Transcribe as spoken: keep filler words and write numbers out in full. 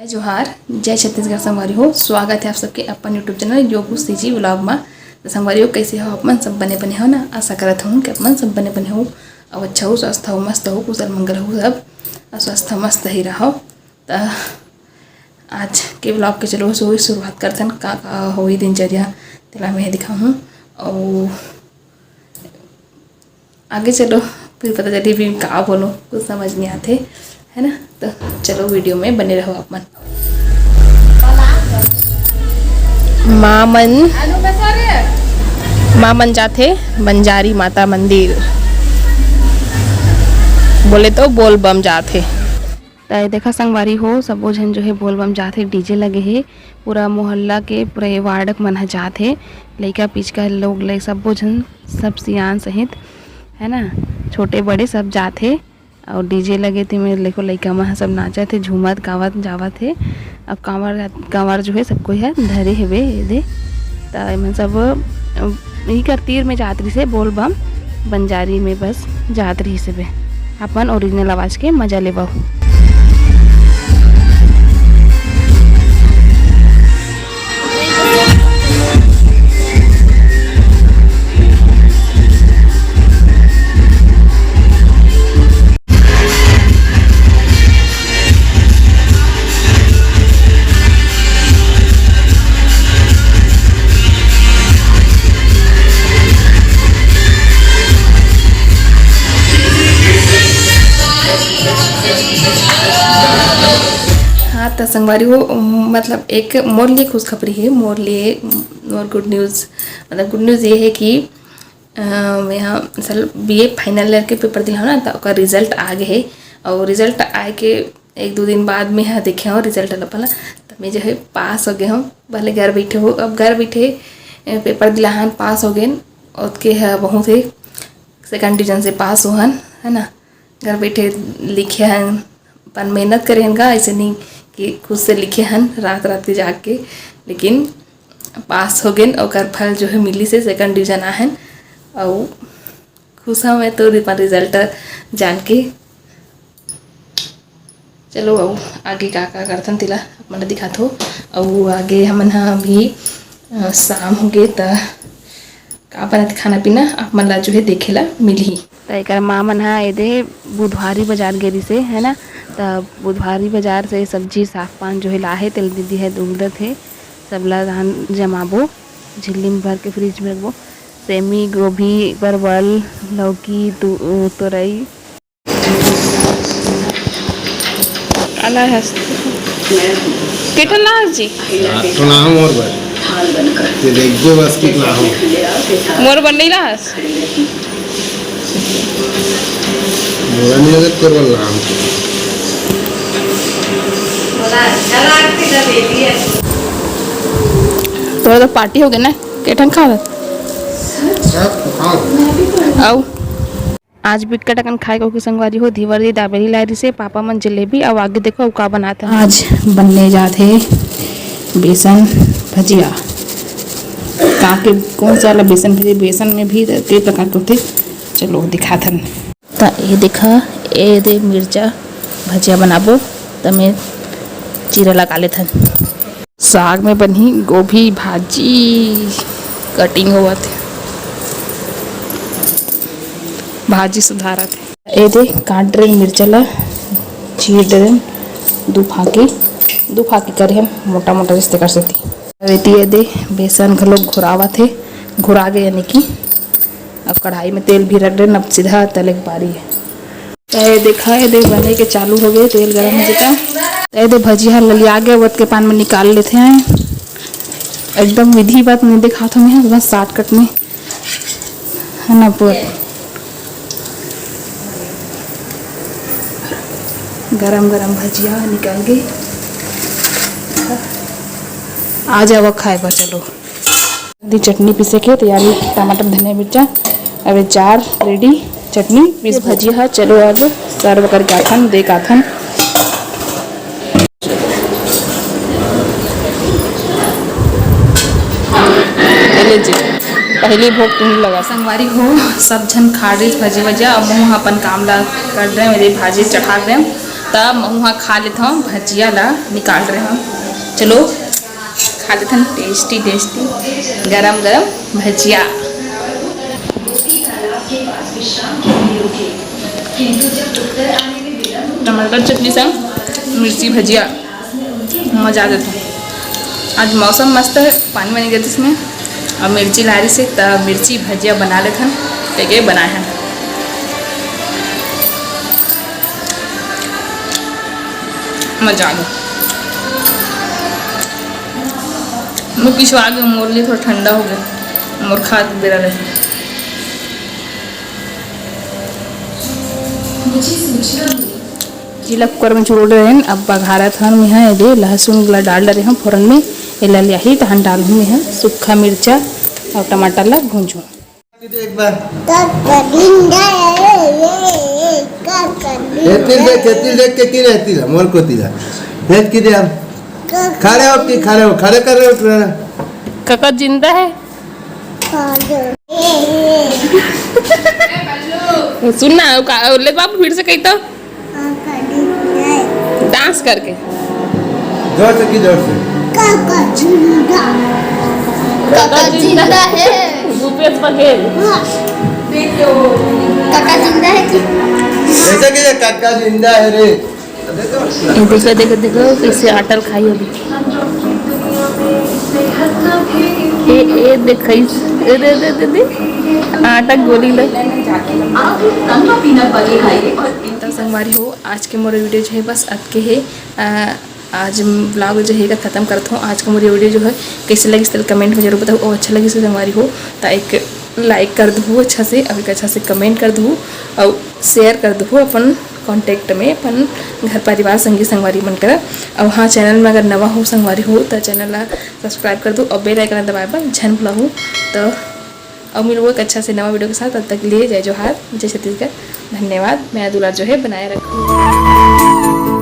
जय जोहार, जय छत्तीसगढ़ संगवारी हो। स्वागत है आप सबके अपन YouTube चैनल योगू सीजी व्लॉग मा। तो संगवारी हो, कैसे हो आप मन? सब बने बने हो ना? आशा करत हूँ कि आप मन सब बने बने हो, अब अच्छा हो, स्वस्थ हो, मस्त हो, कुशल मंगल हो सब, और स्वस्थ मस्त ही रहो। तो आज के व्लॉग के चलो शुरू, शुरुआत करथन। का का होई दिनचर्या, तेला मैं दिखाहूँ। और आगे चलो, फिर पता चली भी का बोलो, कुछ समझ नहीं आते, है ना? तो चलो, वीडियो में बने रहो आप मन। माँ मन, माँ मन जाथे बंजारी माता मंदिर, बोले तो बोल बम जाथे। त ये देखा संगवारी हो, सबो झन जो है बोल बम जात हे, डीजे लगे हे, पूरा मोहल्ला के, पूरा ये वार्ड के मन ह जात हे, लइका पिचका लोग ले सबो झन, सब सियान सहित, है ना, छोटे बड़े सब जात हे। और डीजे लगे ते में देखो, लइका मन ह सब नाचत हे, झूमत गावत जावत हे। अब कांवर, कांवर जो है सब कोई है धरे हेबे ये दे। त एमन सब, अ, इकर तीर में जात रहिस हे बोल बम, बंजारी में बस जात रहिस हेबे। अपन ओरिजिनल आवाज के मजा लेवव। हाँ, त संगवारी हो, मतलब, एक मोर लिए खुशखबरी हे, मोर लिए, मोर गुड न्यूज़, मतलब, गुड न्यूज़ ये हे कि, अ, मैं ह साल बीए फाइनल ईयर के पेपर दिला हूँ ना, त ओकर रिजल्ट आ गे हे। और रिजल्ट आए के एक दो दिन बाद में ह देखे हूँ रिजल्ट ल पहला, त मैं जो है पास हो गए हूँ। भले घर बैठे हो, अब घर बैठे, अ, पेपर दिला हन, पास हो गए, ओतके ह बहुत ही सेकंड डिवीजन से पास होहन, है ना। घर बैठे लिखे हन, अपन मेहनत करे हन का, ऐसे नहीं कि खुद से लिखे हन रात रात के जाग के, लेकिन पास हो गेन, ओकर फल जो है मिलिस हे, सेकंड डिवीजन आहन। अउ खुश हूँ मैं तो अपन रिजल्ट जान के। चलो, अउ आगे का का करथन, तेला आप मन ल दिखात हो। अउ आगे हमन ह अभी, अ, शाम हो गे, त का बनत खाना पीना, आप मन ला जो है देखे ला मिलही। त एकर माँ मन ह एदे बुधवारी बजार गे रिसे, है ना, त बुधवारी बजार से सब्जी साग पान जो है लाहे, तेल दीदी है उगदत हे, सबला धान जमाबो, झिल्ली में भर के फ्रिज में रखबो। सेमी, गोभी, परवल, लौकी, तु-, तोरई, काला हस? के ठन लाहस जी? आठ ठो लाहूं मोर बर। ये देख दो बस कितना हो। मोर बर नहीं लाहस? मोला नहीं लगत तोर बर लाहूं। तोर तो पार्टी हो गया ना? के ठन खावे? सब खाओ। आओ। आज बिकट अकन खाए के संगवारी हो, धीवर दी दाबेली लाए रिसे, पापा मन जलेबी, अउ आगे देखो अउ का बनात हे। आज बनने जात हे बेसन भजिया। का के कौन सा वाला बेसन भजिया, बेसन में भी कई प्रकार के होथे, चलो दिखात हन। त ये देखा, ये दे मिर्चा भजिया बनाबो, त मैं चीरा लगा लेथन। साग में बनही गोभी भाजी, कटिंग होवत हे, भाजी सुधारत हे। ए दे काट डरेन मिर्चा ला, चीर डरेन दू फाकी, दू फाकी करे हन मोटा मोटा जैसे कर सेती। अब एती ए दे बेसन घलो घुरावत हे, घुरा गे यानी कि अब कढ़ाई में तेल भी रख डरेन, अब सीधा तले के पारी हे। त ए देखा, ए दे बने के चालू हो गए, तेल गरम हो चुका। त ए दे भजिया ह ललिया गए, वत के पान में निकाल लेथे हैं। एकदम विधिवत नहीं दिखात हूँ मैं, बस शॉर्टकट में, है ना, पूरा गरम गरम भजिया निकाल गए। आ जावा खाए बर, चलो। दी चटनी पीसे के तैयारी, टमाटर, धनिया, मिर्चा, अबे चार रेडी चटनी पीस भजिया ह। चलो अब सर्व करके आथन, देख आथन। चले जी, पहली भोग तुम लगा। संगवारी हो, सब झन खा रहे भजी भजिया, अब मुँह अपन काम ला कर रहे, मेरे भाजी चढ़ा रहे। त महू ह खा लेथव, भजिया ला निकाल रहे हव। चलो खा लेथन टेस्टी टेस्टी गरम गरम भजिया। टमाटर चटनी संग मिर्ची भजिया मजा आ जाता। आज मौसम मस्त है, पानी वानी गिरत इसमें, और मिर्ची लारी से त मिर्ची भजिया बना लेथन, कह के बनाए हैं। मजा आ गया। मैं पिछवा गया, मोर लिए थोड़ा ठंडा हो गया, मोर खात बेरा रहे। जिला कुकर में चुरोड़ रहे हैं, अब बघारत हन। मैं हाँ एदे लहसुन ला डाल डरे हूँ फोरन में, एला लियाही तहन डालहूँ मैं हाँ सूखा मिर्चा और टमाटर ला भूंजूँ। एक बार। का कर लिंदा है, ये, ये, का कर लिंदा है? खेतिल देख, खेतिल देख के की रहती ला, मोर को तिला। देख की दे हम। का खड़े हो कि खड़े हो, खड़े कर रहे हो, उठ रहे हो। काका जिंदा है। खा दो। ये, ये। सुन ना, का, ले बाबू फिर से कही तो। काका जिंदा है। डांस करके। जोर से की, जोर से। काका जिंदा। काका जिंदा है। भूपेश बघेल। हाँ। काका जिंदा है कि? ऐसा की, काका जिंदा है रे। ये देखो, देखो, देखो, कैसे आटा खाई अभी। ए, ए, देखो, इस, ए, दे, दे, दे, दे। आटा गोली ले। त संगवारी हो, आज के मोर वीडियो जो है बस अतके है। अ, आज vlog जो है खत्म करत हूँ। आज का मोर वीडियो जो है कैसे लगिस तेला comment में जरूर बताओ, और अच्छा लगिस तो संगवारी हो तो एक like कर दू अच्छा से, और एक अच्छा से comment कर दू, और share कर दू अपन contact में, अपन घर परिवार संगी संगवारी मन करा। और हाँ, channel में अगर नवा हो संगवारी हो तो channel ला subscribe कर दू और bell icon दबाए बर झन भुलाहू। तो और मिलबो एक अच्छा से नवा वीडियो के साथ, तब तक के लिए जय जोहार, जय छत्तीसगढ़, धन्यवाद। मैं दुलार जो है बनाए रखूँ।